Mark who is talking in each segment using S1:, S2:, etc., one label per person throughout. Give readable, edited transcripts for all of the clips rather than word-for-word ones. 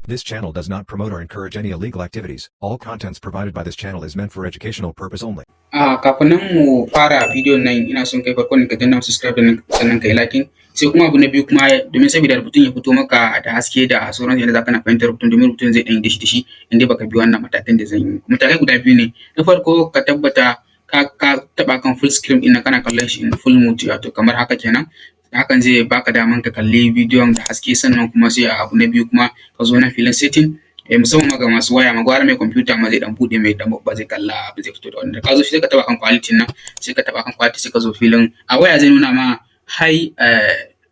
S1: This channel does not promote or encourage any illegal activities. All contents provided by this channel is meant for educational purpose only.
S2: A kafin nan mu fara bidiyon nan, ina son kai farkon ka danna subscribe nan, sannan kai liking. Sai kuma abu na biyu kuma, domin saboda rubutun ya fito maka da haske da sauran yadda zaka na fahimtar rubutun, domin rubutun zai ɗan yi dishi dishi in dai baka bi wannan matakan da zan yi. Matakai guda biyu ne. Na farko, ka tabbata ka taɓa kan full screen ɗin nan, kana kallon shi in full mode, wato kamar haka kenan. Hakan zai baka daman ka kalli bidiyon da haske. Sannan kuma sai abu na biyu kuma, ka zo nan filin setting, musamman ma ga masu waya ma, gwara mai kwamfuta ma zai dan bude mai dan babba, zai kalla abu zai fito da wannan. Ka zo shi, sai ka taba kan quality nan, sai ka taba kan quality, sai ka zo filin a waya zai nuna ma high,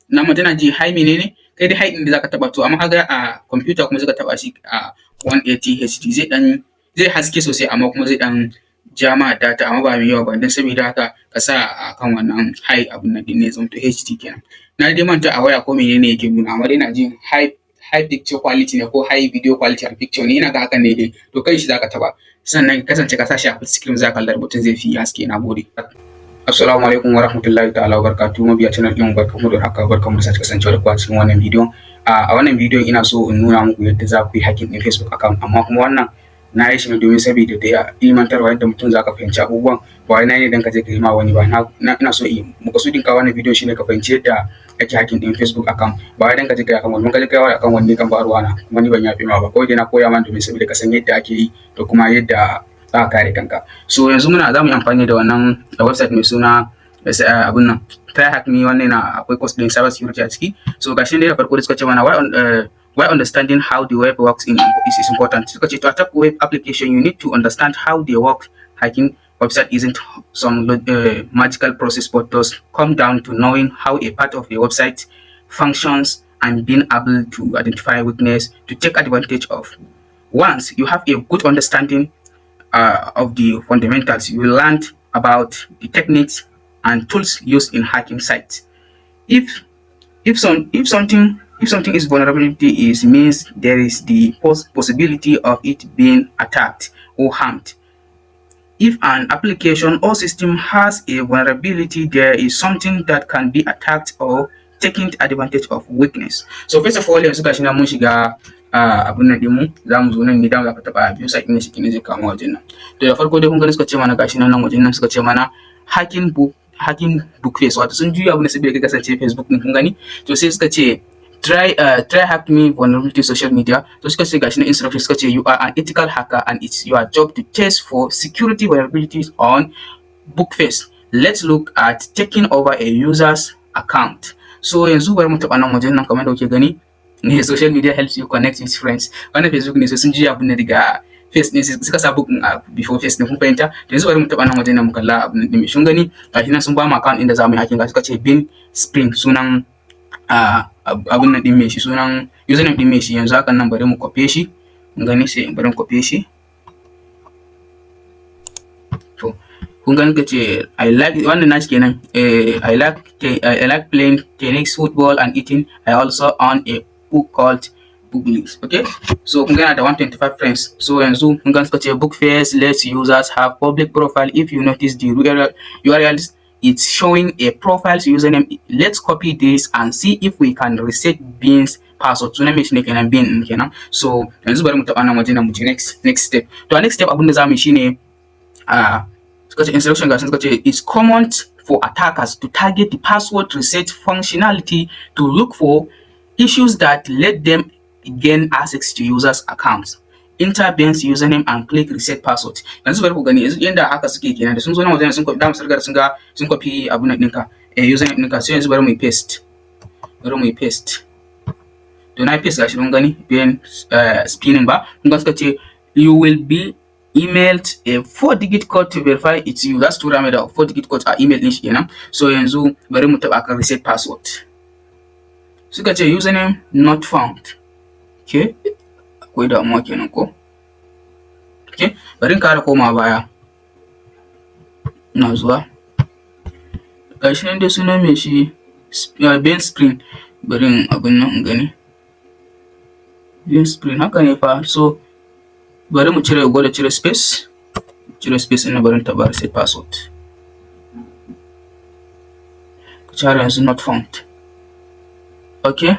S2: na ma tana ji high menene kai dai high din da zaka taba. To amma kaga a kwamfuta kuma sai ka taba shi a 180 HD, zai dan zai haske sosai, amma kuma zai dan ja ma data, amma ba mai yawa ba. Dan saboda haka ka sa a kan wannan high abun nan din ne, zamto HD kenan. Na dai manta a waya ko menene yake nuna, amma dai ina jin high picture quality ne ko high video quality and picture ne, ina ga hakan ne dai. To kan shi zaka taba, sannan kasance ka sa shi a full screen, za ka kalli rubutun zai fi haske. Na gode. Assalamu alaikum wa rahmatullahi ta'ala wa barakatuhu. Mabiya channel din, barkamu da haka, barkamu da sake kasancewa da ku a cikin wannan bidiyon. A wannan bidiyon ina so in nuna muku yadda za ku yi hacking din Facebook account, amma kuma wannan na yi shi ne domin saboda da ya ilmantarwa, yadda mutum za ka fahimci abubuwan. Ba wai na yi ne don ka je ka yi ma wani ba. Ina so in makasudin ka wannan bidiyon shine ka fahimci yadda ake hacking din Facebook account, ba wai don ka je ka yi akan wani. Ka je ka yi akan wani kan ba ruwana, kuma ni ban yafe ma ba. Kawai dai na koya ma domin saboda ka san yadda ake yi da kuma yadda za ka kare kanka. So yanzu muna za mu yi amfani da wannan website mai suna abun nan, TryHackMe. Wannan na akwai course din cyber security a ciki. So gashi ne, da farko da suka ce mana why understanding how the web works is important. Suka ce, to attack web application, you need to understand how they work. Hacking website isn't some magical process, but does come down to knowing how a part of a website functions and being able to identify weakness to take advantage of. Once you have a good understanding of the fundamentals, you will learn about the techniques and tools used in hacking sites. If something is vulnerability is means there is the possibility of it being attacked or harmed. If an application or system has a vulnerability, there is something that can be attacked or taken advantage of weakness. So first of all, yanzu gashi nan mun shiga abun nan ɗinmu, za mu zo nan ne da za ka taɓa biyu site ɗin shi ne zai kama wajen nan. To da farko dai kun gani suka ce mana, gashi nan nan wajen nan suka ce mana hacking book face, wato sun juya abin da saboda kai kasance Facebook ɗin, kun gani. To sai suka ce try hack me vulnerability social media. To suka ce gashi na instruction, suka ce you are an ethical hacker and it's your job to test for security vulnerabilities on Bookface. Let's look at taking over a user's account. So yanzu bari mu taɓa nan wajen nan. Kamar da kuke gani ne, social media helps you connect with friends. Wannan Facebook ne, so sun juya abin da daga face ne suka sa book before face ne, kun fahimta. To yanzu bari mu taɓa nan wajen nan mu kalla abin da sun gani. Gashi nan sun ba mu account ɗin da za mu yi hacking. Ga suka ce Bin Spring, sunan abun nan ɗin mai shi, sunan username ɗin mai shi. Yanzu hakan nan bari mu kwafe shi, kun gani, sai bari mu kwafe shi. To kun gani ka ce I like wannan nashi kenan, I like playing tennis, football and eating. I also own a book called Booklist. Okay, so kun gana da 125 friends. So yanzu kun gani suka ce Bookface lets users have public profile. If you notice the URLs, it's showing a profile's username. Let's copy this and see if we can reset Bean's password. Sunan mai shi ne kenan, Bean din kenan. So yanzu bari mu taɓa nan waje nan mu je next step. To a next step, abin da zamu yi shine suka ce instruction, ga suka ce it's common for attackers to target the password reset functionality to look for issues that let them gain access to users' accounts. Enter Ben's username and click reset password. Yanzu bari ku gani yanzu yanda haka suke kenan. Da sun zo nan wajen, sun copy da sun riga sun ga sun copy abun nan ɗinka, username ɗinka. Sai yanzu bari mu yi paste, bari mu yi paste. To na paste, gashi kun gani, Ben spinning ba. Kun ga suka ce you will be emailed a 4 digit code to verify it's you. Za su tura mai da 4 digit code a email ɗin shi kenan. So yanzu bari mu taɓa kan reset password. Suka ce username not found. Okay, akwai damuwa kenan ko? Okay, bari in kara koma baya. Ina zuwa. Gashi nan dai sunan mai shi Ben Spring. Bari in abin nan in gani. Ben Spring haka ne fa. So bari mu cire, gwada cire space, cire space ɗin. Bari in taɓa reset password. Ka har yanzu not found. Okay,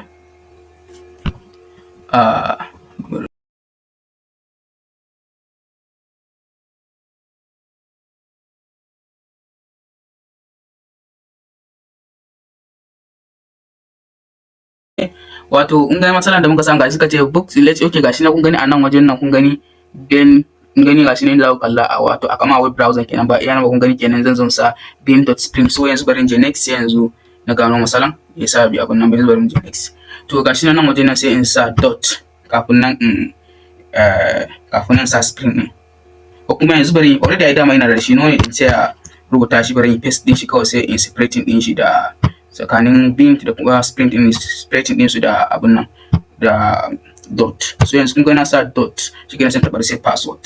S2: Wato kun ga matsalan da muka samu, gashi suka ce book select. Okay, gashi na kun gani a nan wajen nan, kun gani, then kun gani gashi nan za ku kalla a wato a kama web browser kenan, ba iya ba, kun gani kenan. Zan zo sa bin.spring. So yanzu bari in je next, sai yanzu na gano matsalan ya sa bi abun nan ba. Yanzu bari mu je next. To gashi nan wajen nan, sai in sa dot kafin nan sa spring din, ko kuma yanzu bari, already ai dama ina da shi, no in sai a rubuta shi, bari in paste din shi kawai, sai in separating din shi da tsakanin bin da kuma spring din, separating din su da abun nan da dot. So yanzu kun ga na sa dot, shi kenan, sai taɓa sai password.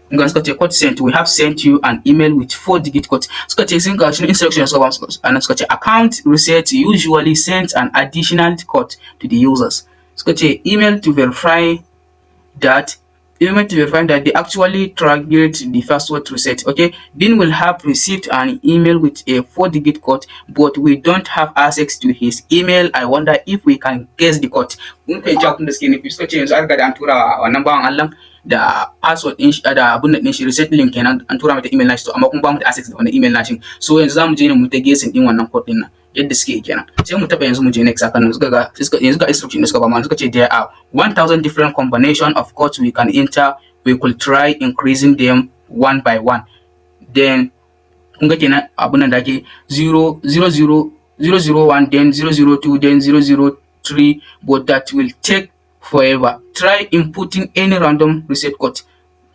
S2: Kun ga suka ce code sent, we have sent you an email with 4 digit code. Suka ce sun ga shi instruction suka ba su anan, suka ce account reset usually sends an additional code to the users, suka ce email to verify that they actually triggered the password reset. Okay, Bin will have received an email with a 4-digit code, but we don't have access to his email. I wonder if we can guess the code. Kun fahimci abin da suke nufi? Suka ce yanzu an riga da an tura wannan bawan Allah da password din shi, da abun din shi, reset link kenan, an tura mata email nashi, to amma kuma ba mu da access da wannan email nashi. So yanzu zamu je ne mu ta guessing din wannan code din nan yadda suke kenan. Sai mu taba yanzu, mu je next akan nan. Suka ga yanzu ga instruction da suka ba mu, suka ce there are 1000 different combination of codes we can enter. We could try increasing them one by one. Then kun ga kenan abun nan da ake 0 0 0 0 0 1, then 0 0 2, then 0 0 3, but that will take forever. Try inputting any random reset code.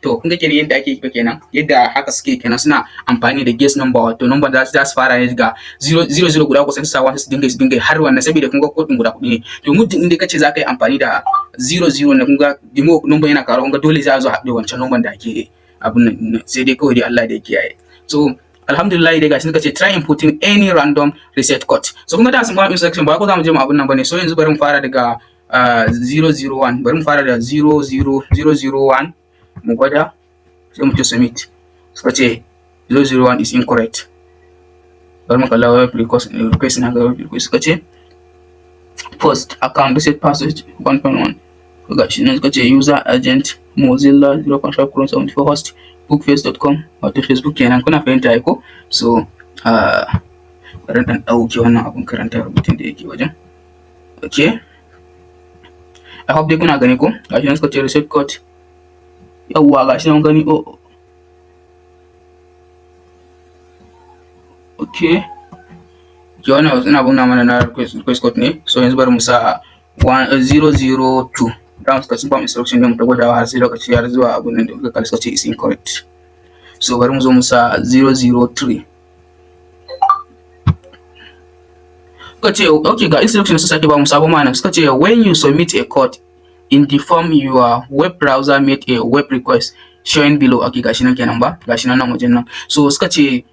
S2: To kun ga kenan yadda ake yi kenan, yadda haka suke kenan, suna amfani da guess number, wato number da za su fara ne daga 0 0 0 guda kusan sa su dinga har wannan, saboda kun ga code din guda hudu ne. To muddin inda kace za ka yi amfani da 0 0 na, kun ga dimo number yana karuwa, kun ga dole za a zo a haɗe wancan number da ake abun nan, sai dai kawai dai Allah da ya kiyaye. So alhamdulillah dai gashi suka ce try inputting any random reset code. So kuma da sun ba mu instruction, ba ko za mu je mu abun nan bane. So yanzu bari mu fara daga 001, bari mu fara da 00001 mu gwada, sai mu ce submit. Suka ce 001 is incorrect. Bari mu kalla web request na ga web request, suka ce post account reset password 1.1. Ga shi nan suka ce user agent mozilla 0.5 chrome 74 host bookface.com, wato Facebook kenan, kuna fahimta ai ko? So bari dan ɗauke wannan abun karanta rubutun da yake wajen. Okay, I hope dai kuna gani ko? Gashi nan suka ce reset code. Yawwa, gashi nan gani. Oh, okay, ke wannan ina nuna mana na request code ne. So yanzu bari mu sa 002. Da suka sun ba mu instruction ne mu ta gwadawa har sai lokaci har zuwa abun nan da muka kalli, suka ce is incorrect. So bari mu zo mu sa 003. Suka ce okay, ga instruction su sake ba mu sabon ma'ana. Suka ce when you submit a code in the form, your web browser made a web request showing below. Okay, gashi nan kenan ba, gashi nan nan wajen nan. So suka ce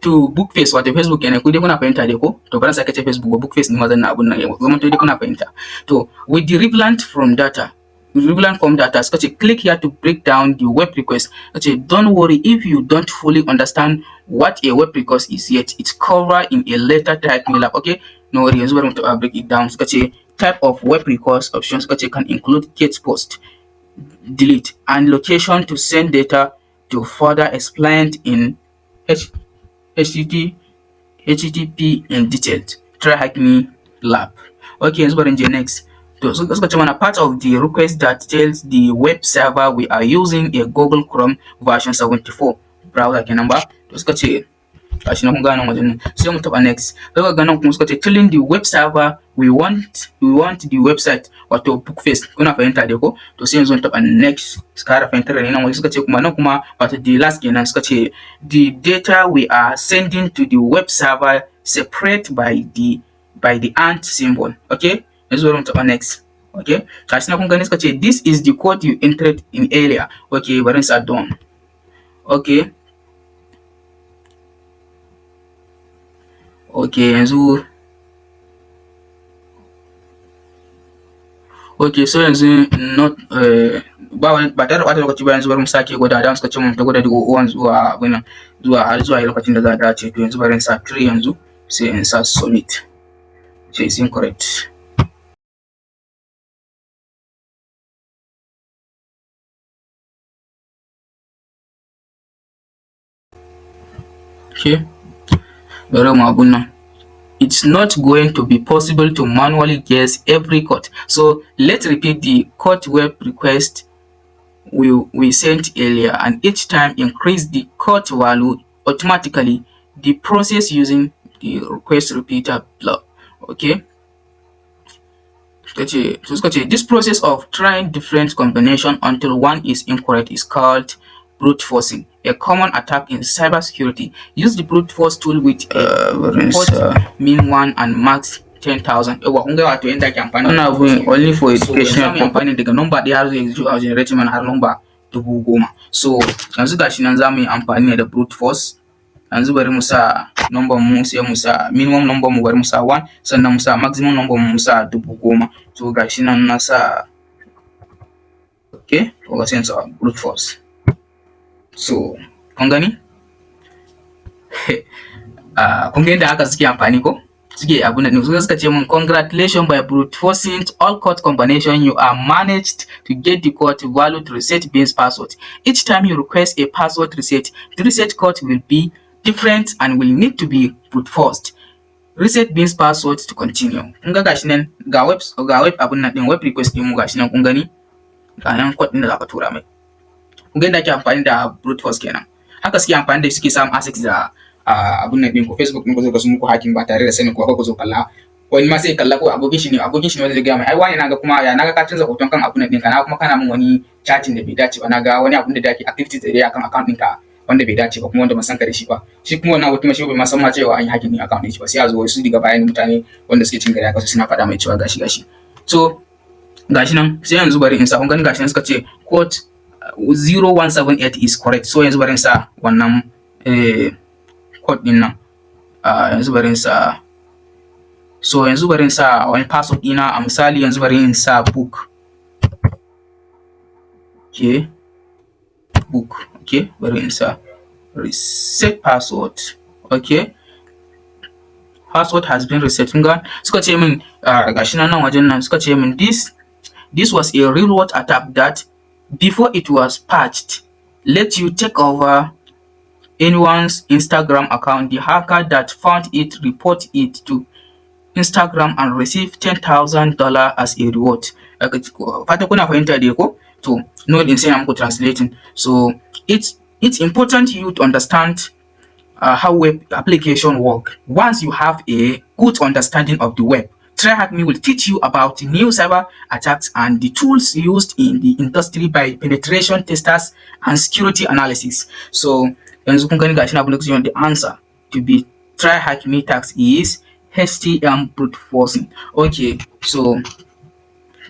S2: to bookface, wato Facebook kenan, ku dai kuna fahimta dai ko? To bari sake ce Facebook ba, bookface ne mazan na abun nan, zaman to dai kuna fahimta. To with the relevant from data, relevant form data, suka ce click here to break down the web request. Suka ce don't worry if you don't fully understand what a web request is yet, it's covered in a later type lab. Okay, no worry, yanzu bari mu taɓa break it down. Suka ce type of web request options, suka ce can include get, post, delete and location to send data to, further explained in H HTTP HTTP in detail. Try Hack Me lab. Okay, yanzu bari in je next. To suka ce mana part of the request that tells the web server we are using a Google Chrome version 74 browser kenan ba. To suka ce gashi nan, kun gane wajen nan, sai mu taɓa next. Sai ga nan kuma suka ce telling the web server we want the website, wato bookface, kuna fahimta dai ko? To sai yanzu taɓa next, su kara fahimtar da ni nan waje. Suka ce kuma nan kuma, wato the last kenan, suka ce the data we are sending to the web server separate by the and symbol. Okay, yanzu bari mu taɓa next. Okay, gashi nan kun gani, suka ce this is the code you entered in earlier. Okay, bari in sa done. Okay, yanzu okay, so yanzu not ba wani ba tare da ɓata lokaci ba, yanzu bari mu sake gwada. Da suka ce mu ta gwada daga 1 zuwa abin nan, zuwa har zuwa lokacin da za a dace. To yanzu bari in sa 3 yanzu, sai in sa submit, ce is incorrect. Okay, bari mu abun nan. It's not going to be possible to manually guess every code. So let's repeat the code web request we sent earlier and each time increase the code value automatically. The process using the request repeater block. Okay. Suka ce this process of trying different combination until one is incorrect is called brute forcing, a common attack in cybersecurity. Use the brute force tool with a port min 1 and max 10,000. Yawwa, kun ga wato yadda ake amfani.
S3: Wannan abun only for
S2: So yanzu
S3: educational
S2: zamu yi amfani daga number ɗaya har zuwa generating mana har number 10,000. So yanzu gashi nan zamu yi amfani da brute force. Yanzu bari mu sa number mu, sai mu sa minimum number mu, bari mu sa 1, sannan mu sa maximum number mu, mu sa 10,000. So gashi nan na sa, okay, to ga sai in sa brute force. So kun gani? Kun ga yadda haka suke amfani ko? Suke abun nan suka ce mun, "Congratulations, by brute forcing all code combination you are managed to get the code value to reset base password. Each time you request a password reset, the reset code will be different and will need to be brute forced. Reset base password to continue." Kun ga gashi nan ga web abun nan din, web request din mu gashi nan, kun gani? Ga nan code din da zaka tura mai. Kun ga yadda ake amfani da brute force kenan. Haka suke amfani da suke samun access da abun nan ɗin ko Facebook ɗin ko zo ka sun muku hacking ba tare da sanin ko ku zo kalla. Wani ma sai kalla ko abokin shi ne wanda zai gaya mai, "Ai wani, naga kuma ya naga ka canza hoton kan abun nan ɗinka, na kuma kana min wani chatting da bai dace ba, naga wani abun da dake activities da dai akan account ɗinka wanda bai dace ba kuma wanda ban san ka da shi ba." Shi kuma wannan abokin shi bai ma san ma cewa an yi hacking ɗin account ɗin shi ba, sai a zo wasu daga bayan mutane wanda suke cin gari haka suna faɗa mai cewa gashi gashi. So gashi nan, sai yanzu bari in sa, kun gani, gashi nan suka ce code 0178 is correct. So yanzu bari in sa wannan code din nan. Yanzu bari in sa, so yanzu bari in sa wani password ɗina. A misali, yanzu bari in sa book. Okay, book. Okay, bari in sa reset password. Okay, password has been reset. Kun ga suka ce min gashi nan wajen nan suka ce min, This was a real world attack that before it was patched let you take over anyone's Instagram account. The hacker that found it report it to Instagram and receive $10,000 as a reward." Fata kuna fahimta dai ko? To, no in sai na muku translating. So it's important you to understand how web application work. Once you have a good understanding of the web, TryHackMe will teach you about new cyber attacks and the tools used in the industry by penetration testers and security analysis. So yanzu kun gani gashi na abin da the answer to be TryHackMe task is HTML brute forcing. Okay, so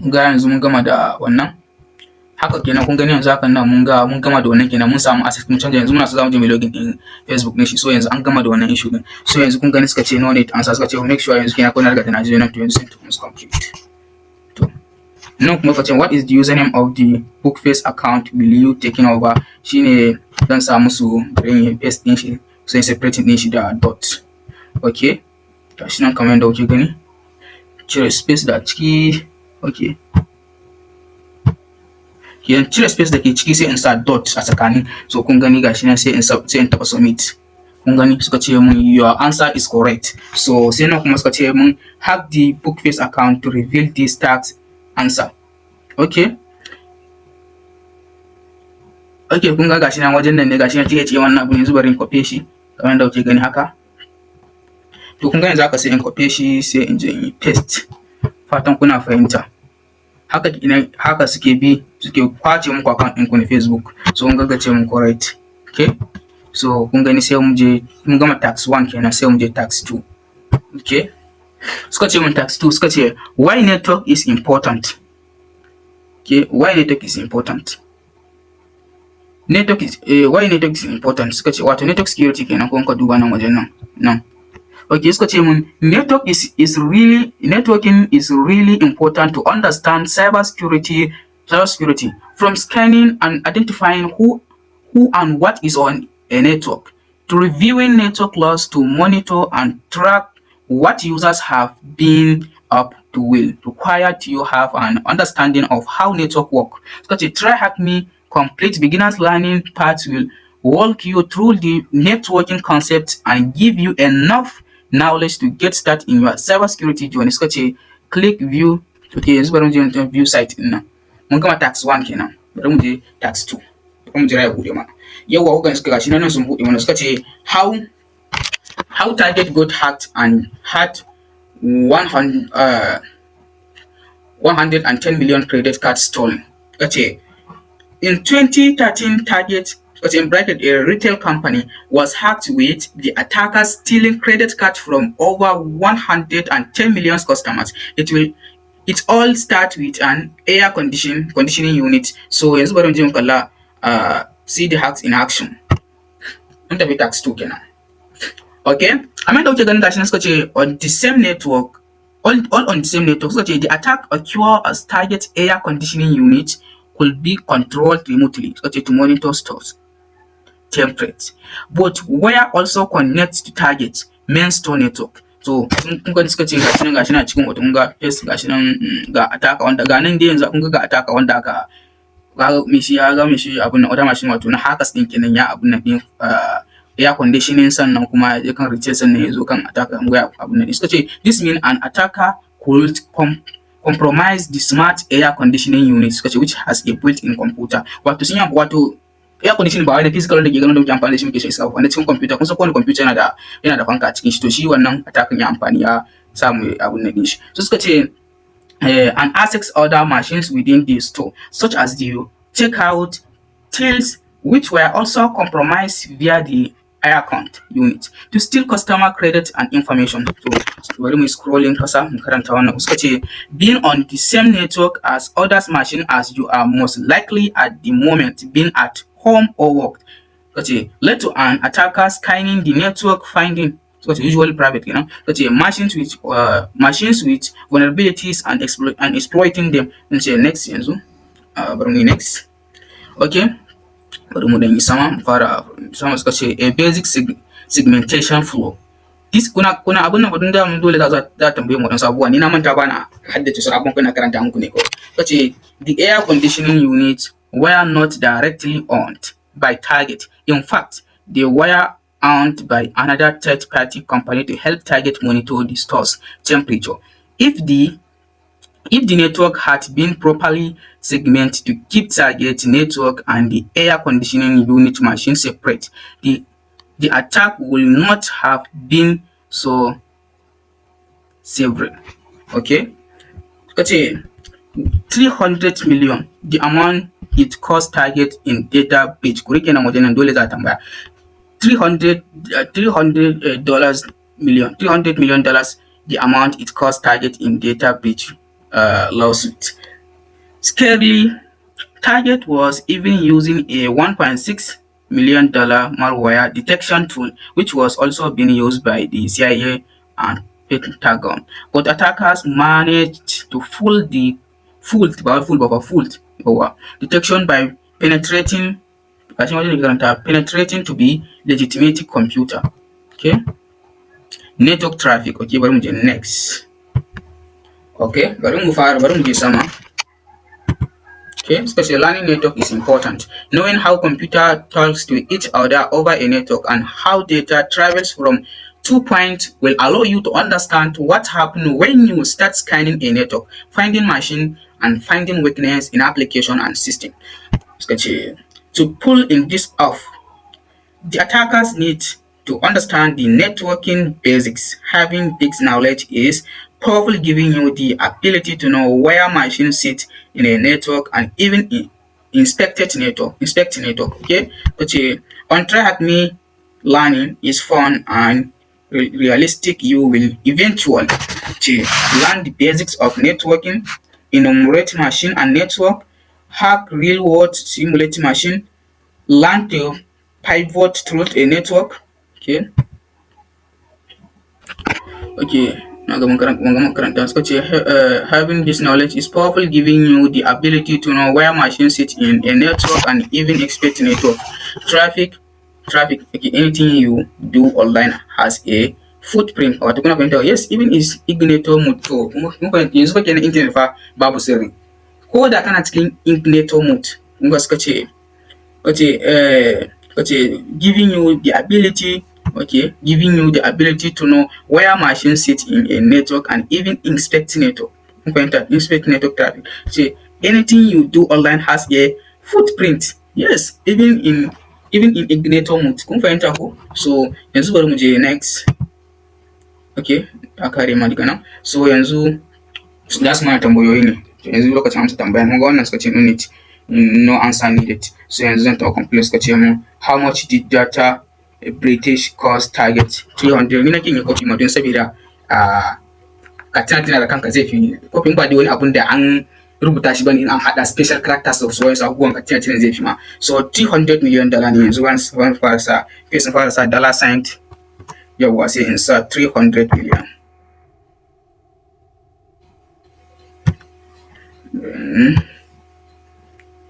S2: ga yanzu mun gama da wannan. Haka kenan, kun gani, yanzu hakan nan mun ga mun gama da wannan kenan, mun samu access, mun canja. Yanzu muna so zamu je mu login din Facebook din shi. So yanzu an gama da wannan issue din. So yanzu kun gani suka ce no need answer, suka ce make sure yanzu kenan ko na riga da na je nan. To yanzu sai to complete. To nan kuma ka ce, "What is the username of the Bookface account will you taking over?" Shine zan sa musu, bari in paste din shi, sai separating din shi da dot. Okay, gashi nan kamar yadda kuke gani, cire space da ciki. Okay, kenan cire space da ke ciki, sai in sa dot a tsakanin. So kun gani gashi nan, sai in taba submit. Kun gani suka ce mun, "Your answer is correct." So sai nan kuma suka ce mun, "Hack the Bookface account to reveal this task answer." Okay, kun ga gashi nan wajen nan ne, gashi nan cike cike wannan abu. Yanzu bari in copy shi kamar yadda kuke gani haka. To kun ga yanzu haka, sai in copy shi, sai in je in yi paste. Fatan kuna fahimta. Haka ina haka suke bi suke kwace muku account ɗinku na Facebook. So kun ga ce mun correct. Okay, so kun gani, sai mu je, mun gama task 1 kenan, sai mu je task 2. Okay, suka ce mun task 2, suka ce, "Why network is important?" Okay, why network is important? Network is why network is important, suka ce wato network security kenan ko ka duba nan wajen nan nan. Okay, suka ce mun network is really networking is really important to understand cyber security, from scanning and identifying who and what is on a network to reviewing network logs to monitor and track what users have been up to will require you have an understanding of how network work. Suka ce TryHackMe complete beginners learning path will walk you through the networking concepts and give you enough Knowledge to get started in your cyber security journey. Suka ce click view. Okay, yanzu bari mu je view site din nan. Mun gama task 1 kenan, bari mu je task 2. Bari mu jira ya bude mana. Yawwa, kuka suka gashi nan sun bude mana. Suka ce how Target got hacked and had 100 110 million credit cards stolen. Suka ce in 2013, Target, but in bracket a retail company, was hacked with the attackers stealing credit cards from over 110 million customers. It all start with an air conditioning unit. So yanzu bari mu je mu kalla, see the hacks in action. Mun tafi task 2 kenan. Okay, amma da kuke ganin gashi nan suka ce on the same network, all on the same network. Suka ce the attack occur as Target air conditioning unit could be controlled remotely, suka ce, to monitor stores temperature, but were also connect to Target main store network. So kun ga suka ce gashi nan cikin hoton, kun ga face, gashi nan ga attacker wanda ga nan dai. Yanzu kun ga attacker wanda aka ga me shi, ya ga me shi abun nan, wata machine, wato na hackers din kenan, ya abun nan din air conditioning, sannan kuma ya kan retail, sannan ya zo kan attacker ga abun nan. Suka ce this mean an attacker could compromise the smart air conditioning unit, suka ce, which has a built-in computer. Wato sun yi, wato air conditioning ba wai da physical da ke ganin da muke amfani da shi muke shan iska ba, wanda cikin computer. Kun san kowane computer yana da fanka a cikin shi. To shi wannan attacker ya amfani ya samu abun nan din shi. So suka ce and access other machines within the store, such as the checkout tills, which were also compromised via the aircon unit to steal customer credit and information. So bari mu scrolling kasa mu karanta wannan. Suka ce being on the same network as others machine as you are most likely at the moment being at home or work, suka ce, led to an attacker scanning the network, finding, suka ce, usually private kenan, suka ce, machines with vulnerabilities and exploiting them. Sun ce next. Yanzu bari mu yi next. Okay, bari mu dan yi sama, mu fara sama. Suka ce a basic segmentation flow. This kuna abun nan batun da mun dole za tambaye mu wadansu abubuwa. Ni na manta, bana haddace su abubuwan, kuna karanta muku ne kawai. Suka ce the air conditioning units were not directly owned by Target. In fact, they were owned by another third-party company to help Target monitor the store's temperature. If the network had been properly segmented to keep Target network and the air conditioning unit machine separate, the attack will not have been so severe. Okay? Suka ce 300 million, the amount it cost Target in data breach. Ku rike nan wajen nan, dole za a tambaya. 300 300 dollars million, $300 million, the amount it cost Target in data breach lawsuit. Scarily, Target was even using a $1.6 million malware detection tool, which was also being used by the CIA and Pentagon. But attackers managed to fool the fooled, ba fool ba, fooled detection by penetrating, gashi wajen karanta, penetrating to be legitimate computer. Okay. Network traffic. Okay, bari mu je next. Okay, bari mu fara, bari mu je sama. Okay, suka ce learning network is important. Knowing how computer talks to each other over a network and how data travels from two points will allow you to understand what happens when you start scanning a network, finding machine and finding weakness in application and system. Suka ce to pull in this off, the attackers need to understand the networking basics. Having this knowledge is powerful, giving you the ability to know where machines sit in a network and even in inspect network. Okay, suka on TryHackMe, learning is fun and realistic. You will eventually learn the basics of networking, enumerate machine and network, hack real world simulate machine, learn to pivot through a network. Okay, na ga mun karanta. Suka ce having this knowledge is powerful, giving you the ability to know where machines sit in a network and even expect network traffic. Okay, anything you do online has a footprint. Wato kuna fahimta? Yes, even is incognito mode. To mun fahimta yanzu fa kenan, internet fa babu sirri ko da kana cikin incognito mode. Kun ga suka ce giving you the ability Okay, giving you the ability to know where machine sit in a network and even inspect network. Kun fahimta? Inspect network traffic. Say anything you do online has a footprint. Yes, even in incognito mode. Kun fahimta ko? So yanzu bari mu je next. Okay, ya kare ma daga nan. So yanzu za su mana tambayoyi ne. Yanzu lokacin amsa tambaya. Mun ga wannan suka ce no need, no answer needed. So yanzu zan taɓa complete. Suka ce mun, "How much did data breach cost Target?" 300. Ni nake yin copy ma don saboda ka tuna da kanka zai fi copy. Ba dai wani abun da an rubuta shi bane, in an haɗa special characters da wasu abubuwan, ka tuna zai fi ma. So $300 million ne. Yanzu ban fara sa sai fara sa dollar sign. Yawwa, sai in sa 300 million.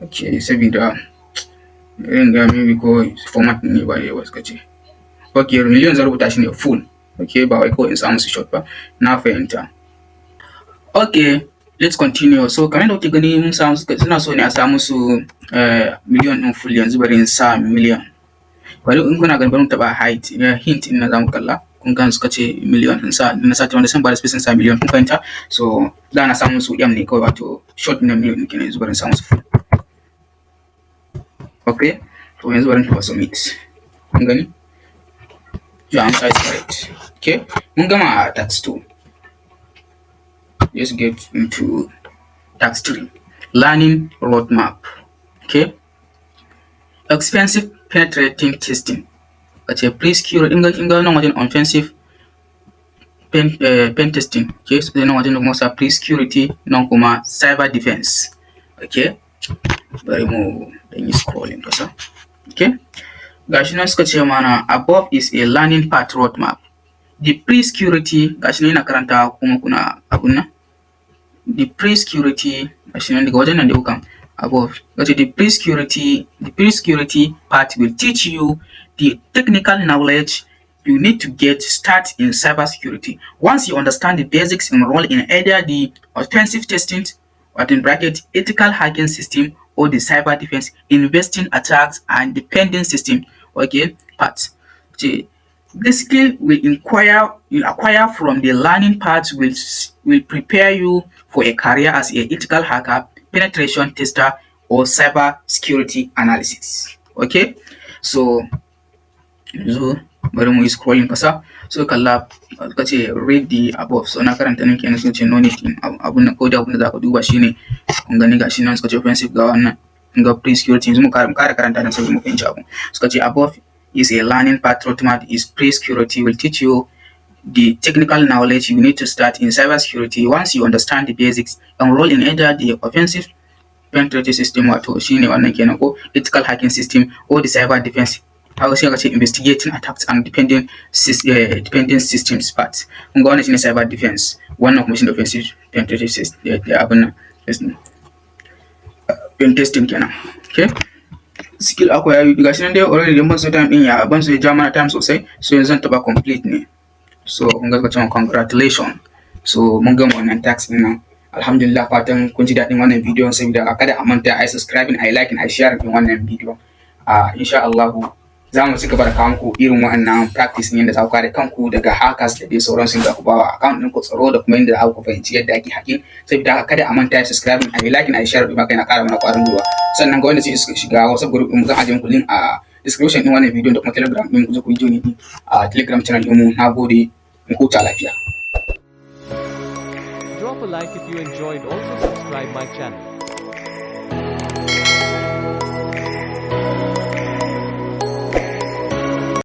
S2: Okay, saboda irin ga maybe ko format ne ba yawa suka ce. Okay, million zan rubuta shi ne full. Okay, ba wai kawai in samu su short ba. Na fahimta. Okay, let's continue. So kamar yadda kuke gani, mun samu, suna so ne a samu su million ɗin full. Yanzu bari in sa million. Bari in kuna ganin, bari mu taɓa height hint ɗin na zamu kalla. Kun gan suka ce million, in sa na sa wanda sun ba da space in sa million. Kun fahimta? So da na samu su m ne kawai, wato short na million kenan. Yanzu bari in samu su full. Okay, to yanzu bari in taɓa submit. Kun gani? Your answer is correct. Okay, mun gama task 2. Let's get into task 3, learning roadmap. Okay, offensive penetrating testing. Kace pre-secure in ga nan wajen offensive pen testing. Okay, so nan wajen kuma sa pre-security, nan kuma cyber defense. Okay, bari mu dan yi scrolling kasa. Okay, gashi nan suka ce mana, "Above is a learning path roadmap. The pre-security," gashi nan yana karanta kuma kuna abun nan, the pre-security, gashi nan daga wajen nan da kuka above. Kace the pre-security part will teach you the technical knowledge you need to get start in cybersecurity. Once you understand the basics, enroll in either the offensive testing, or in bracket ethical hacking system, or the cyber defense investing attacks and defending system, okay, part. The skill will inquire will acquire from the learning path will prepare you for a career as a ethical hacker, penetration tester, or cyber security analysis." Okay, so yanzu bari mu yi scrolling kasa. So kalla, ka ce read the above. So na karanta nan kenan. Suka ce no need in abun nan ko da abun da zaka duba shine. Kun gani, gashi nan suka ce offensive, ga wannan ga pre-security. Yanzu mu kara karanta nan saboda mu fahimci abu. Suka ce, "Above is a learning path roadmap is pre-security will teach you the technical knowledge you need to start in cybersecurity. Once you understand the basics, enroll in either the offensive penetrating system," wato shine wannan kenan, ko ethical hacking system, "or the cyber defense," haka sai ka ce "investigating attacks and depending systems part." Kun ga wannan shine cyber defense, wannan kuma shine offensive penetrating system, abin nan pen testing kenan. Okay, skill akwai yayi, gashi nan dai already. Dan ban so time din ya ban so ya ja mana time sosai, so yanzu zan taba complete ne. So kun ga cewa congratulations. So mun gama wannan task din nan, alhamdulillah. Fatan kun ji daɗin wannan bidiyon. Saboda kada a manta a yi subscribing, a yi liking, a share din wannan bidiyon. A insha Allah za mu ci gaba da kawo muku irin wannan practice ɗin, yadda za ku kare kanku daga hackers da dai sauransu, da ku bawa account ɗinku tsaro, da kuma yadda za ku fahimci yadda ake hacking. Saboda haka kada a manta ya subscribing, a yi liking, a yi share, domin haka yana ƙara mana ƙwarin gwiwa. Sannan ga wanda suke shiga WhatsApp group ɗin mu, zan ajiye muku link a description ɗin wannan bidiyon da kuma Telegram ɗin. Ku zo ku yi join a Telegram channel ɗin mu. Na gode, mu huta lafiya.
S3: Drop a like if you enjoyed. Also subscribe my channel.